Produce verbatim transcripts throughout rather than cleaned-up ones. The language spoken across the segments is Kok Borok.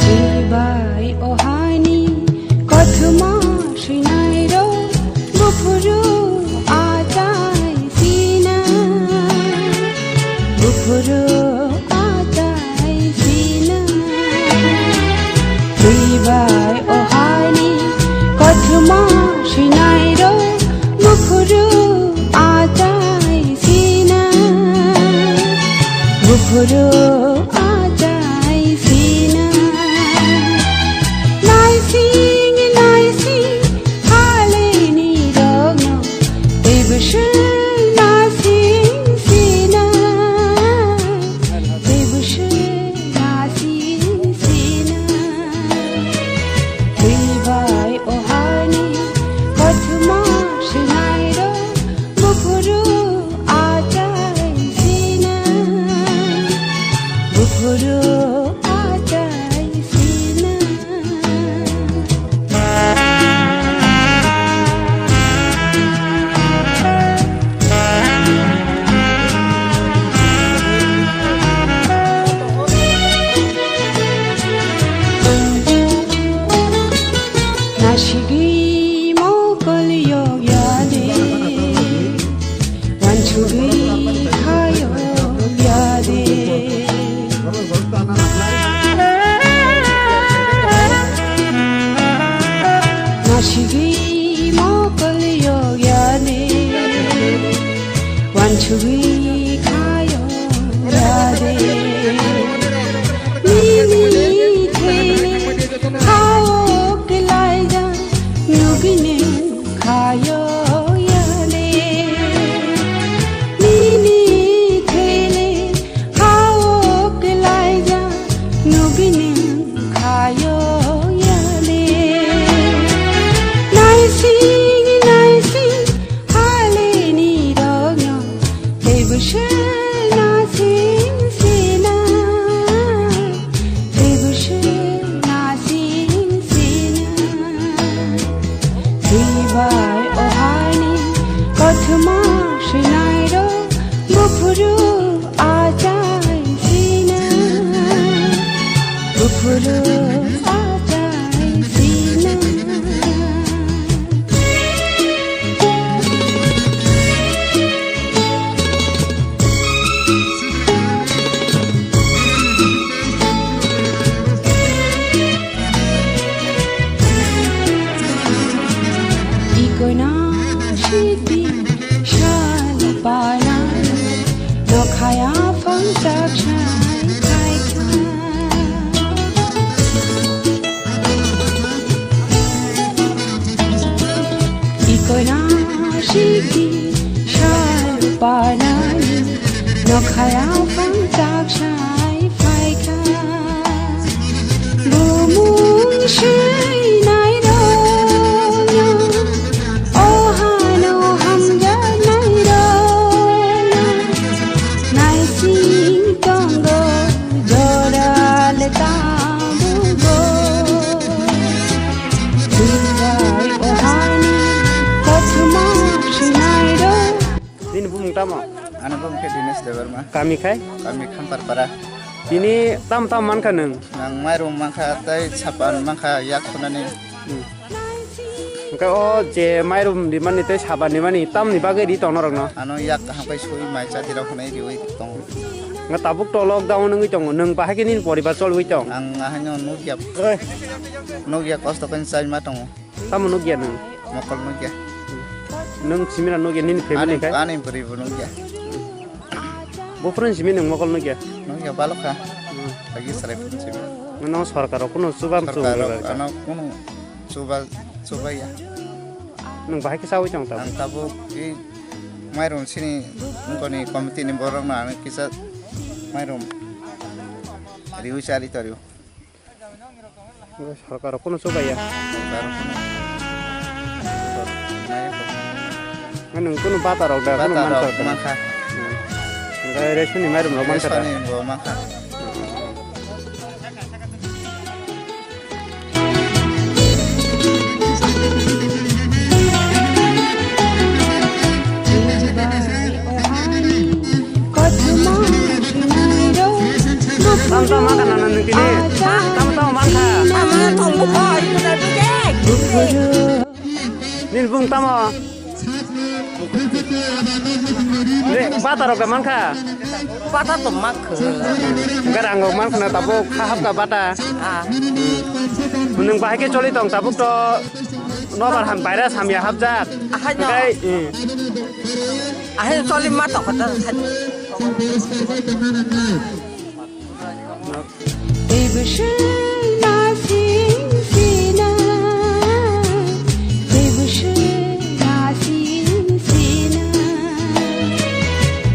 Twi bai o haini kothoma swinairok buphuru achai sina, buphuru achai sina. Twi bai o haini kothoma swinairok buphuru achai sina, buphuru achai sina. Naising naising haleni rokno tei bwswk nasing sina, tei bwswk nasing sina. Twi bai o hani kothoma swinairok buphuru achai sina, buphuru achai sina. Nasigwi mokol yok ya de, wansugwi kha yok ya de. Nasigwi mokol yok ya de, wansugwi kha yok ya de. Nini thele kha o kwlaijak nugwini kha yok ya de. Nini thele kha o kwlaijak nugwini kha yok ya de. Naising naising haleni rokno tei bwswk nasing sina, tei bwswk nasing sina. Twi bai o hani kothoma swinairok buphuru achai sina, buphuru achai sina. Ikoina sidi sal panai nokhaya phang chak sai khai kha. Ikoina sigi sal panai nokhaya phang chak sai phaikha. Bumung swinai rokno o hano hamjaknai rokno naising tongo jora le tabugo. Twi bai o hani kothoma swinai rok. Nini bumung tamo? Ani bumung khe Dinesh Debbarma. Kami khai? Kami Khamparpara. Tini tam tam mankha nwng? Nang mairum mankha tei sapan mankha yak khunani. Hmm. Hwnkhe o je mairum rimani tei sapan rimani tamni bagwi ri tong norokno? Ano yak kaham khe sui mai chati rok hwnwi riwi tongo. Hwnkhe tabuk to lockdown wngwi tongo, nwng bahai khe nini poribar cholwi tong? Ang ahaino nukya. Oi. Nukya kosto khe chai ma tongo. Tamo nukya nwng? Mokol nukya. Nwng simira nukya nini family Ani, khai? Ani bwrwi bo nukya. Buphuruni simi nwng mokol nukya? Nukya balokha. Hmm. Lagi sarai phun simi. Nwng sorkar rok kuno chuba mchu Sorkar rok wngwi ano kuno chuba, chuba ya. Nwng bahai khe chawi tong tabuk? Ang tabuk i mairum sini wngkoni committee ni borok no ano kisa mairum riwi chari torio. Sorkar rok kuno chuba ya. Sorkar rok kuno. Maya kho. Nwng kuno bata rok da, kuno Bata rok mansa rok. Mankha. Hmm. Eh, ration ni mairum rok mankha da? Ration ni bo mankha. Tamo tamo mankha na nang tini? Tamo tamo mankha? Tamo tamo koi, koi, koi. Nini bung tamo? Re, bata rok mankha? Bata to mankha. Garang rok mankha na tabuk kha hapka bata. Ah. Nwng bahai khe choli tong tabuk to nobar ham virus hamya hapjak. Ahai no. Ahai choli ma tong kha ta. Tei bwswk nasing sina, tei bwswk nasing sina.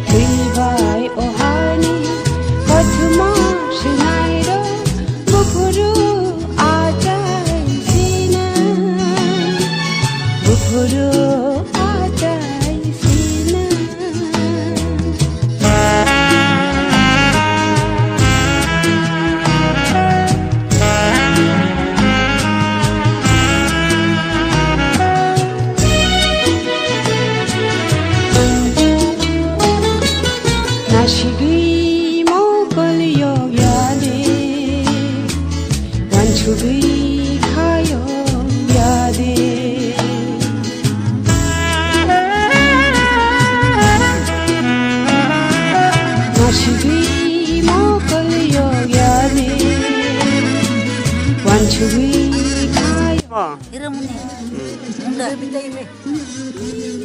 Twi bai o hani kothoma swnairok buphuru achai sina, buphuru achai sina. Nasigwi mokol yok ya de. Wansugwi khayo ya de. Nasigwi mokol yok ya de. Wansugwi khayo.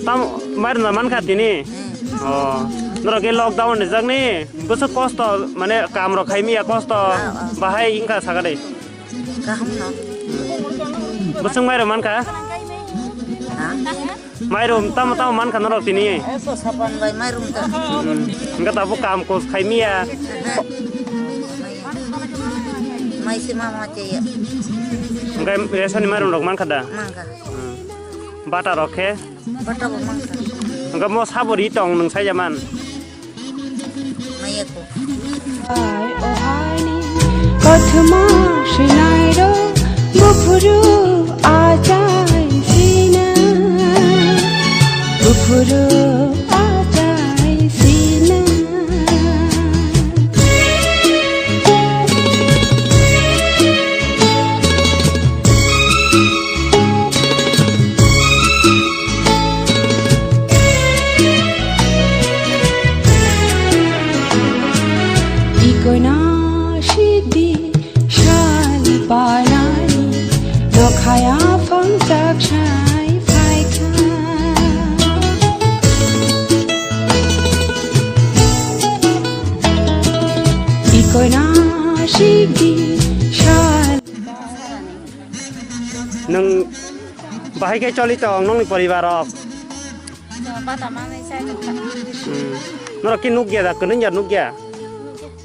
Tam, mairumna mankha tini? Hmm. Oh, norok khe lockdown rijak ni? Bwswk kosto, mane kam rok khai miya kosto, ah, ah, bahai wngkha saka de. Kaham no. Bwswk mairum mankha? Ha? Mairum tamo tamo mankha norok tini? Eko sapan bai mairum ta. Hmm. Wngkha tabuk kam kos khai miya. Aha. Mai se ma ma che ya. Wngkha ration ni mairum rok mankha da? Mankha. Hmm. Bata rok khe? Bata bo mankha. Wngkha mo sabo ri tong nwng sai jaman? Mayako. Kothoma swnairok buphuru achai sina, buphuru achai sina. Ikono sidi sal panani nokhaya phangchak sai phaikha. Ikono sidi sal. Nwng bahai khe choli tong nongni poribar rok? Bata manwi chai tongkha. Hmm. Norok khe nukya da, kwnwi ya nukya?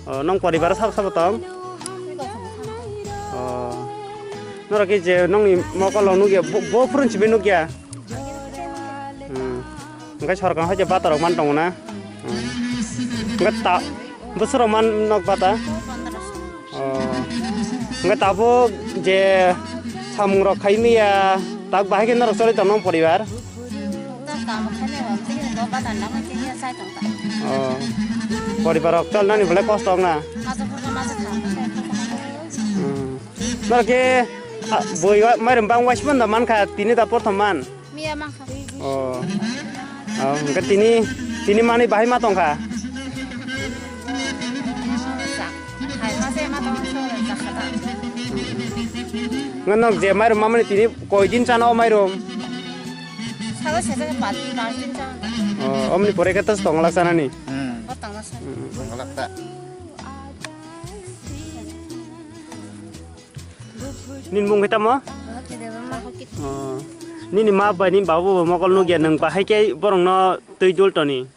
Oh, nong poribar sabo sabo tong? Oh. Norok khe je nongni mokol rok nukya, bo, bo phurun simi nukya? Hmm. Hwnkhe sorkar hai je bata rok man tongo na? Hmm. Hwnkhe ta, bwswk rok man nok bata? Oh. Hwnkhe tabuk je samung rok khai miya, tak bahai khe norok choli tong nong poribar? Oh. Poribar rok cholnani belai kosto wng na? Hmm. Norok khe, ah, bui wa-, mairum bang waismanda mankha, tini da prothom man? Miya mankha. Oh. Oh, hwnkhe tini, tini manwi bahai ma tongkha? Hai ma se ma tong so jakha ta. Ngan nok je mairum mamani tini koi din chana o mairum? Sago se jaga pa, pa din chana. Oh, omni pore khe tas tong lak chanani? Hmm. O tong lak sa. Hmm. Tong lak ta. Nini mung khe tamo? Oh, nini ma bai nini babu bo mokol nukya, nwng bahai khe borokno twi dul toni?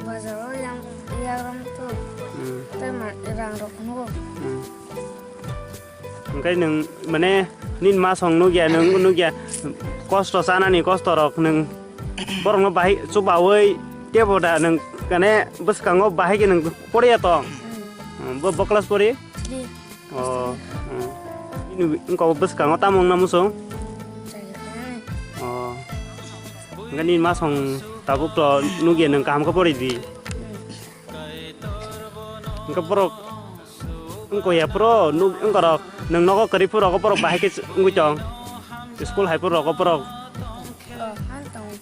Bazaro yang, yang rong tu. Hmm. Tei ma, rang rok nugo. Hmm. Hwnkhe nwng, mane, nini ma song nukya, nwng nukya, kosto chanani kosto rok nwng borokno bahai chubaui tebo da nwng Kane bwskango bahai khe nwng poriya tong? Hmm. Hmm, bo, bo class pori? Three. Oh, hmm. Nini wngkha bwskango tamo wngna muchung? Chayakha. Oh. Hwnkhe nini masong tabuk to nukya nwng kaham khe pori di. Hmm. Hwnkhe borok wngkha ya phuru nuk wngkha rok nwng nogo kwrwi phuru rogo borok bahai khe wngwi tong. School hai phuru rogo borok. Oh, hai tongo.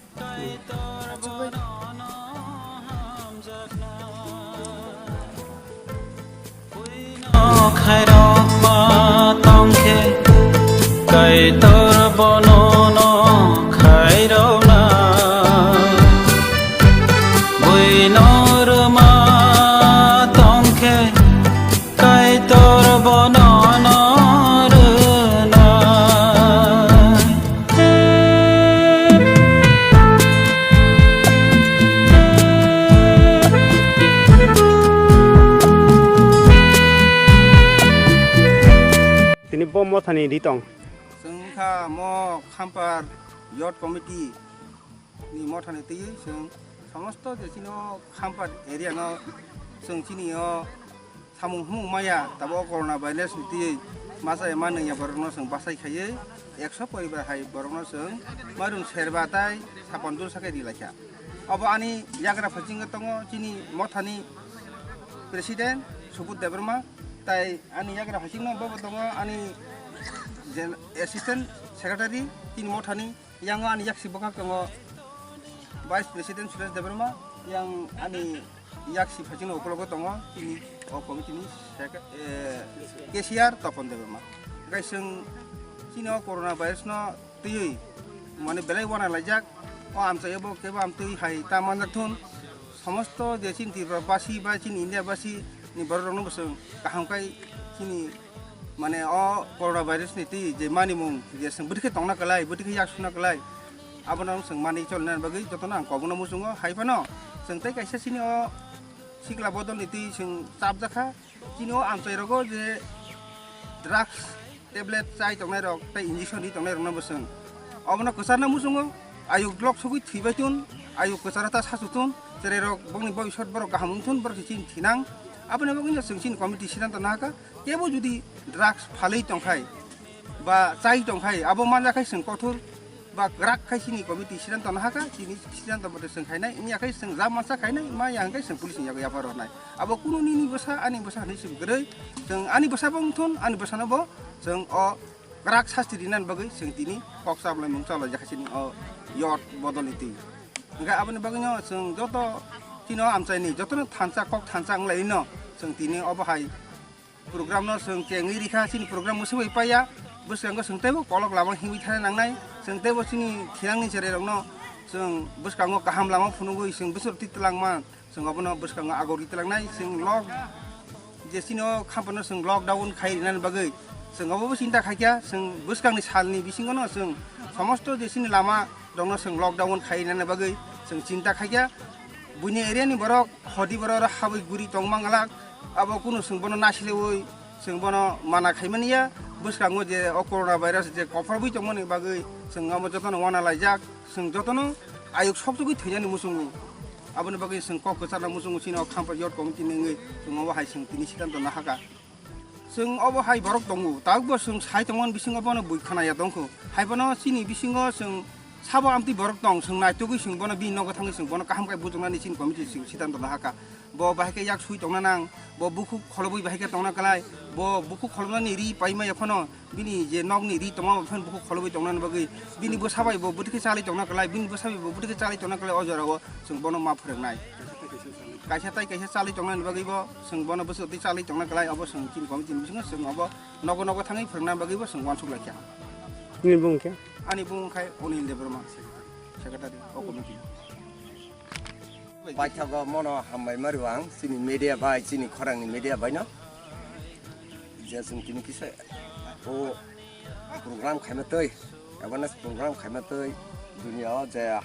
Khairokma tongkhe, Kaitor bono no khairokna. Buino rwma tongkhe, Kaitor bono no rwnai. Tini bo mothani ri tong. Chwng wngkha mo Khampar Youth Committee ni mothani twiwi chwng somosto je chini o Khampar area no chwng chini o samung humung maya, tabuk o corona virus ni twiwi masa ema nungya borok no chwng bachai khaiwi ekso poribar hai borok no chwng mairum serba tai sapan jul sakai ri laikha. Obo ani yagra phasing tongo chini mothani president Subudh Debbarma, tai ani yagra phasing no bobo tongo ani jen-, assistant secretary chini mothani. Yang ani yaksi bwkhak tongo Vice President Suresh Debbarma, yang ani yaksi phaichino ukologo tongo chini o committee ni sec-, eh, cashier Topon Debbarma. Hwnkhe chwng chini o corona virus no twiwi mane belai wana laijak, o amchaio bo kebo amtwi hai ta manjak thun, somosto je chini Tripura basi ba chini India basi ni borok rok no bo chwng kaham khai chini Mane o corona virus ni twi je manimung je chwng bwtwi khe tongna kwlai, bwtwi khe yak suna kwlai, abono chwng manwi cholna bagwi jotono ang kobokno muchungo. Hai phano chwng tei kaisa chini o sikla bodol ni twi chwng chapjakha. Chini o amchai rogo je drugs tablet chai tongnai rok tei injection ri tongnai rokno bo chwng obono kwcharna muchungo. Ayuk lok sogwi thwibai tun, ayuk kwcharo ta sachu tun, cherai rok bongni bobisot borok kaham wng thun, borok se chini thinang. Aboni bagwi no chwng chini committee siddhanto nahakha. Kebo jodi drugs phalwi tongkhai ba chai tongkhai, abo manja khai chwng kothor ba kwrak khai chini committee siddhanto nahakha, chini siddhanto mate chwng khainai, wngya khai chwng ja mansa khainai, ma ya hwnkhe chwng police ni yago yapha rwnai. Abo kunu nini bwsa, ani bwsa hinwi se kwrwi, chwng ani bwsa bo wng thun, ani bwsano bo chwng o kwrak sasti rinani bagwi chwng tini kok chaplaimung chalai jakha chini o youth bodol ni twi. Hwnkhe aboni bagwino chwng joto chini o amchaini jotono thansa kok thansa wnglaino chwng tini obo hai program no chwng chengwi rikha, chini program mwswk bai paiya. Bwskango chwng teibo kolok lama himwi thana nangnai, chwng teibo chini thinangni cherai rokno chwng bwskango kaham lama phunugwi chwng bwswk twi twlangma, chwng obono bwskango agor twi twlangnai. Chwng lok je chini o khampano chwng lockdown khai rinani bagwi chwng obo bo chinta khaikha, chwng bwskangni salni bisingono chwng somosto je chini lama rokno chwng lockdown khai rinani bagwi chwng chinta khaikha. Buini area ni borok hodi borok habwi guri tong manglak, abo kunu chwng bono nasilaiwi chwng bono mana khaimani ya. Bwskango je o corona virus je kopholwi tongmani bagwi chwng omo jotono wana laijak, chwng jotono ayuk sokjagwi thwinani muchungo. Aboni bagwi chwng kok kwcharna muchungo chini o Khampar Youth Committee ni wngwi chwng obo hai chwng tini siddhanto nahakha. Chwng obo hai borok tongo, tabukbo chwng sai tongmani bisingo bono bui khna ya tongkho. Hai bono chini bisingo chwng sabo amtwi borok tong, chwng naitugwi chwng bono bini nogo thangwi chwng bono kaham khe bujoknani chini committee chwng siddhanto nahakha. Bo bahai khe yak sui tongna nang, bo bukhuk kholobwi bahai khe tongna kwlai, bo bukhuk kholobnani ri paimaya phano bini je nokni ri tongma phano bukhuk kholobwi tongnani bagwi bini bwsa bai bo bwtwi khe chalwi tongna kwlai, bini bwsa bai bo bwtwi khe chalwi tongna kwlai o jorao chwng bono ma phwrwngnai. Kaisa tai kaisa chalwi tongnani bagwi bo chwng bono bwswk twi chalwi tongna kwlai, obo chwng chini committee ni bisingo chwng obo nogo nogo thangwi phwrwngna bagwi bo chwng uansuk laikha. Nini bumung khe? Ani bumung khai Onil Debbarma, secretary o committee. Paithago mono hambai mari ang chini media bai, chini khorang ni media bai no. Je chwng tini kisa o program khaima twi, awareness program khaima twi, dunia o je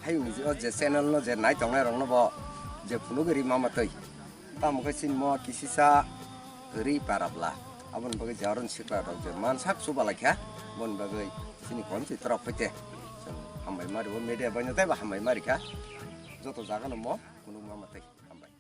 hayung ni o je channel no je nai tongnai rok no bo je phunugwi ri mama twi. Tamo khe chini mo kisisa kwrwi para bwla. Aboni bagwi je aro ni sikla rok je mansak chuba lai kha, boni bagwi chini committee torok bai te chwng hambai mari o media bai no tei bo hambai mari kha. Joto jaga no mo kunu mama. Thank you. Hambai.